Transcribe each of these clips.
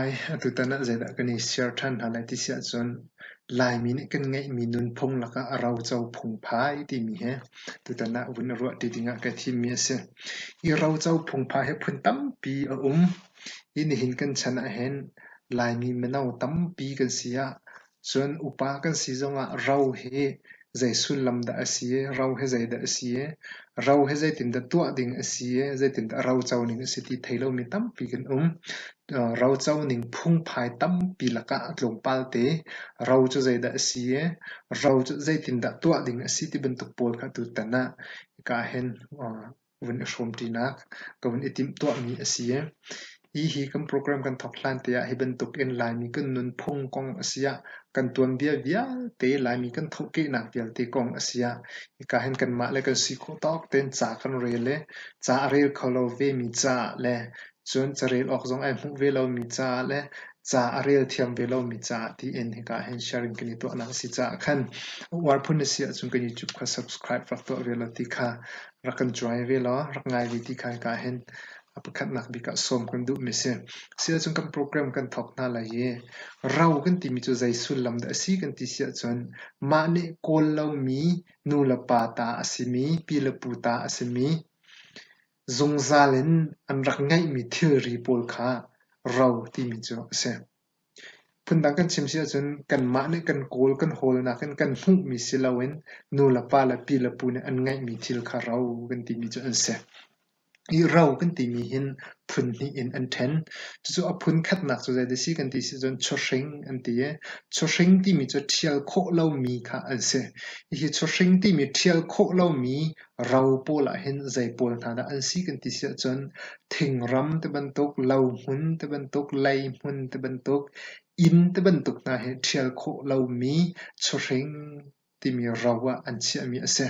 Hi, atutan ah zeidah kan i share ṭhan hna lai ti si ahcun Laimi nih kan ngeihmi nunphung lakah a roco phungphai timi hi tutan ah vun i ruahṭi dingah kai thimmi a si. Hi roco phungphai hi phun tampi a um. Hi nihin kan chan ahhin Laimi mino tampi kan si ah Cun upa kan si zongah ro hi zei sullam dah a si i ro hi zeidah a si i ro hi zeitindah tuah ding a si i zeitindah roco ning a si ti thei lomi tampi kan um. Roco ning phungphai tampi lakah a tlawmpal te ro cu zeidah a si i ro cu zeitindah tuah ding a si ti bantuk pawl kha tutan ah hika hin vun i hrawmṭinak ka vun i timhtuahmi a si. Hi hi kan program kan thawk hlan te ah hi bantuk in Laimi kan nunphung kong a si ah, kan tuanbia vialte Laimi kan thohkehnak vialte kong a si ah, hika hin kanmah le kan si khawh tawk tein ca kan rel i ca a rel kho lo vemi caah le cun carel awk zong ai hmuh ve lomi caah le ca a rel thiam ve lomi caah tiin hika hin sharing kan i tuahnak a si caah khan uar phun na si ahcun kan YouTube kha subscribe rak tuah ve law ti kha rak kan cuai ve law rak ngai ve ti kha hika hin a pakhatnak bik ah sawm kan duhmi si. Si ahcun kan program kan thawk hna lai i ro kan timi cu zei sullam dah a si kan ti si ahcun mah nih kawl lomi nu le pa ta a simi, pi le pu ta a simi zungzal in an rak ngeihmi thilri pawl kha ro timi cu a si. Phundang kan chim si ahcun kanmah nih kan kawl kan hawlnak in kan hmuhmi si loin nu le pa le pi le pu nih an ngeihmi thil kha ro kan timi cu an si. Hi ro kan timi hin phun hnih in an ṭhen. Cucu a phun khatnak cu zeidah a si kan ti si cun chawhring an ti i chawhring timi cu ṭhial khawh lomi kha an si. Hihi chawhring timi ṭhial khawh lomi Ro pawl ahhin zei pawl hna dah an si kan ti si ahcun thingram tibantuk, lohmun tibantuk, leihmun tibantuk, inn tibantuk hna hi ṭhial khawh lomi chawhring timi ro ah an chiahmi a si.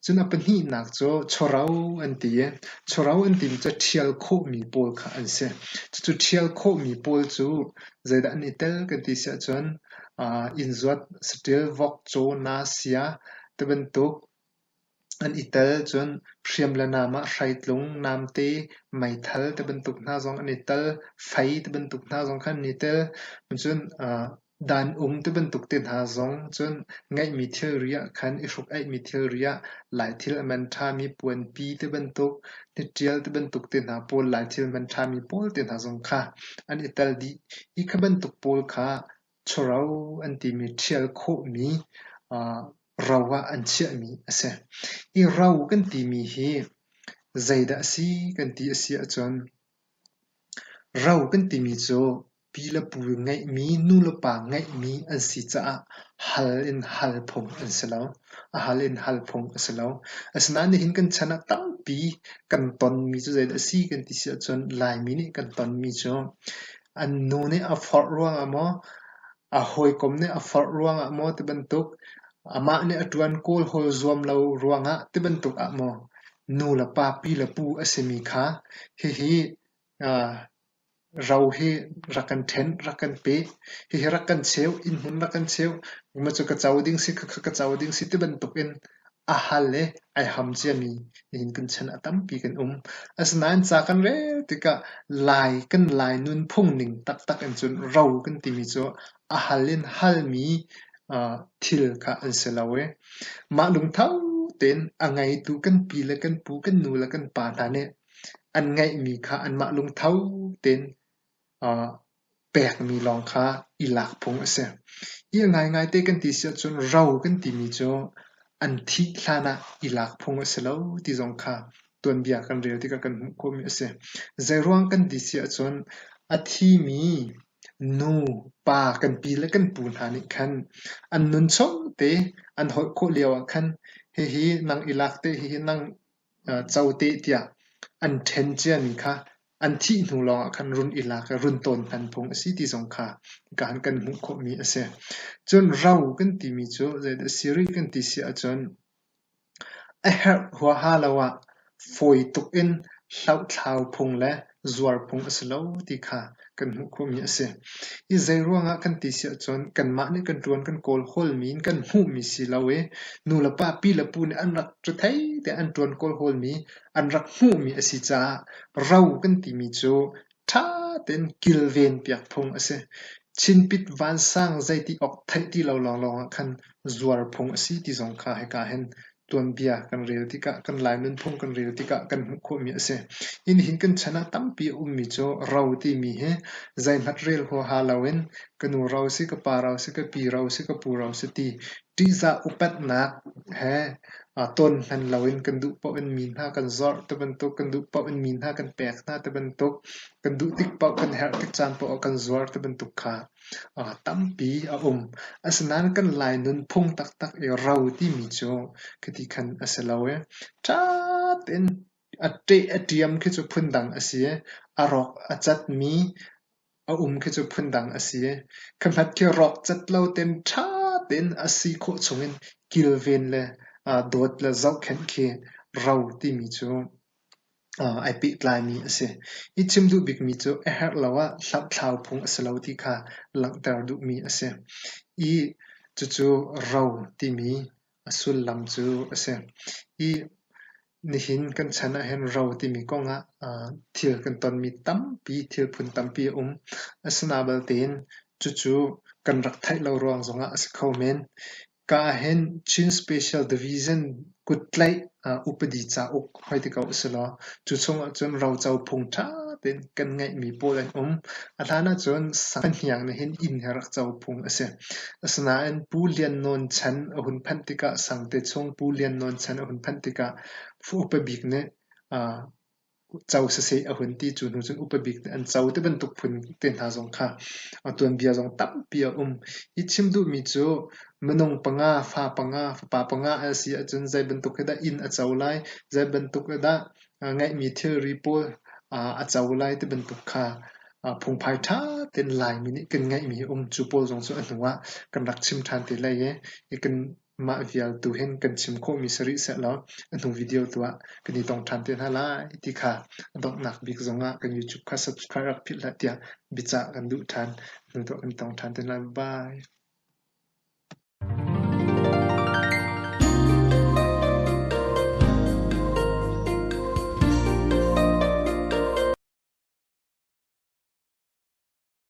Cun a pahnihnak cu chawro an ti i chawro an timi cu ṭhial khawhmi pawl kha an si. Cucu ṭhial khawhmi pawl cu zeidah an i tel kan ti si ahcun innzuat, saṭil, vok, caw, na, sia tibantuk An i tel cun hriam le nam ah hreitlung, namte, meithal tibantuk hna zong an i tel, fei tibantuk hna zong khan an i tel. Cun dan-um tibantuk te hna zong cun ngeihmi thilri ah khan i hruk-aihmi thilri ah Laithil a man ṭhami puanpi tibantuk, hnitṭial tibantuk te hna pawl, Laithil man ṭhami pawl te hna zong kha an i tel dih. Hi kha bantuk pawl kha chawro an timi ṭhial khawhmi ro ah an chiahmi a si. Hi ro kan timi hi zeidah a si kan ti a si ahcun ro kan timi cu pi le pu ngeihmi, nu le pa ngeihmi an si caah hal in hal phung an si lo. A hal in hal phung a si lo. Asinain nihin kan chan ah tampi kan tonmi cu zeidah a si kan ti si ahcun Laimi nih kan tonmi cu an nu nih a forh ruangah maw, a hawikom nih a forh ruangah maw tibantuk, amah nih a ṭuan kawlhawl zuam lo ruangah tibantuk ah maw nu le pa, pi le pu a simi kha hihi ro hi rak kan ṭhen, rak kan pe, hihi rak kan cheu, innhmun rak kan cheu, maw cu ka co ding si, khakha ka co ding si tibantuk in a hal i ai ham ciami nihin kan chan ah tampi kan um. Asinain ca kan rel tikah Lai kan Lai nunphung ning taktak in cun ro kan timi cu a hal in halmi thil kha an si lo i mah lungtho tein a ngeitu kan pi le kan pu kan nu le kan pa hna nih an ngeihmi kha anmah lungtho tein pekmi lawng kha i lak phung a si. I a ngaingai te kan ti si ahcun ro kan timi cu an thih hlan ah i lak phung a si lo ti zong kha tuanbia kan rel tikah kan hmuh khawhmi a si. Zeiruang kan ti si ahcun a thimi nu, pa kan pi le kan pu hna nih khan an nun chung te an holh khawh lio ah khan hihi nang i lak te, hihi nang cote tiah an ṭhen ciami kha an thih hnu lawngah khan run i lak i run tawn hman phung a si ti zong kha hika han kan hmuh khawhmi a si. Cun ro kan timi cu zeidah a si rih kan ti si ahcun a herh huaha lo ah fawi tuk in hlohthlau phung le zuar phung a si lo ti kha kan hmuh khawhmi a si. Hi zeiruangah kan ti si ahcun kanmah nih kan ṭuan kan kawl hawlmi in kan hmuhmi si lo i nu le pa pi le pu nih an rak rethei te an ṭuan kawl hawlmi an rak hmuhmi a si caah ro kan timi cu ṭha tein kilven piak phung a si. Chinpit vansang zeiti awk theih ti lo lawnglawng ah khan zuar phung a si ti zong kha hika hin tuanbia kan rel tikah kan Lai nunphung kan rel tikah kan hmuh khawhmi a si. Hi nihin kan chan ah tampi a ummi cu ro timi hi zeihmanh rel huaha loin ka nu ro si, ka pa ro si, ka pi ro si, ka pu ro si ti ṭihzah upatnak he tawn hman loin kan duh paoh in mi hna kan zorh ti bantuk, kan duh paoh in mi hna kan pek hna ti bantuk, kan duh tik paoh kan herh tik caan paoh ah kan zuar ti bantuk kha tampi a um. Asinain kan Lai nunphung taktak i ro timi cu khiti khan a si lo i ṭha tein a ṭeh a ṭiam khi cu phundang a si i a rawk a catmi a um khi cu phundang a si i khahmat khi rawk cat lo tein ṭha tein a si khawh chungin kilven le dawt le zohkhenh khi ro timi cu ai pehtlaimi a si. Hi chim duh bikmi cu a herh lo ah hlothlau phung a si lo ti kha langhter duhmi a si. I cucu ro timi a sullam cu a si. I nihin kan chan ahhin ro timi kong ah thil kan tonmi tampi, thil phun tampi a um. Asinain baltein cucu kan rak theih lo ruang zongah a si kho men. Ka ahhin Chin Special Division kuttlaih upadi cauk hoi ti ko usilaw cu chung ahcun roco phung ṭha tein kan ngeihmi pawl an um. A hlan ahcun fahniang nih hin inn hi rak co phung a si. Asinain Pu Lian Nawn chan a hun phanh tikah Sangte chung Pu Lian Nawn chan a hun phanh tikah upa bik nih co siseh a hun ti. Cu hnu cun upa bik nih an co ti bantuk phun te hna zong kha a tuanbia zong tampi a um. Hi chim duhmi cu minung panga, fa panga, fapa panga an si ahcun zei bantuk hi dah inn a co lai, zei bantuk hi dah ngeihmi thilri pawl a co lai ti bantuk kha phungphai ṭha tein Laimi nih kan ngeihmi a um. Cu pawl zong cu a hnu ah kan rak chim ṭhan te lai i kan mah vial tu hin kan chim khawhmi si rih sehlaw a hnu video tu ah kan i tong ṭhan te hna lai ti kha a donghnak bik zong ah kan YouTube kha subscribe rak philh hlah tiah biacah kan duh ṭhan. Hnu tu ah kan i tong ṭhan te hna lai. Bye.